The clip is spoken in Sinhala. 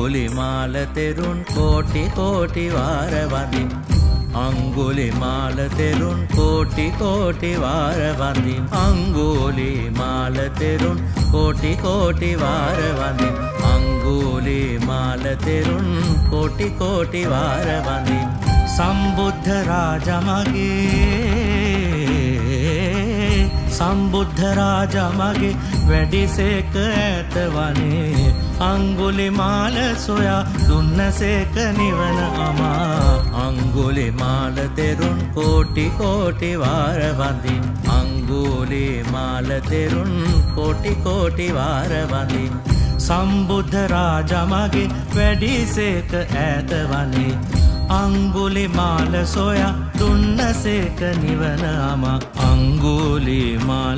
අංගුලිමාල තෙරුන් කෝටි කෝටි වාර වඳින්. අංගුලිමාල තෙරුන් කෝටි කෝටි වාර වඳින්. අංගුලිමාල තෙරුන් කෝටි කෝටි වාර වඳින්. අංගුලිමාල තෙරුන් කෝටි කෝටි වාර වඳින්. සම්බුද්ධ රාජා මගේ, සම්බුද්ධ රාජා මගේ වැඩිසේක ඈත වනේ. අංගුලිමාල සොයා දුන්නසේක නිවන අමා. අංගුලිමාල තෙරුන් කෝටි කෝටි වාර වඳින්. අංගුලිමාල තෙරුන් කෝටි කෝටි වාර වඳින්. සම්බුද්ධ රාජා මගේ වැඩිසේක ඈත වනේ. අංගුලිමාල සොයා දුන්නසේක නිවන අමා. අංගුලිමාල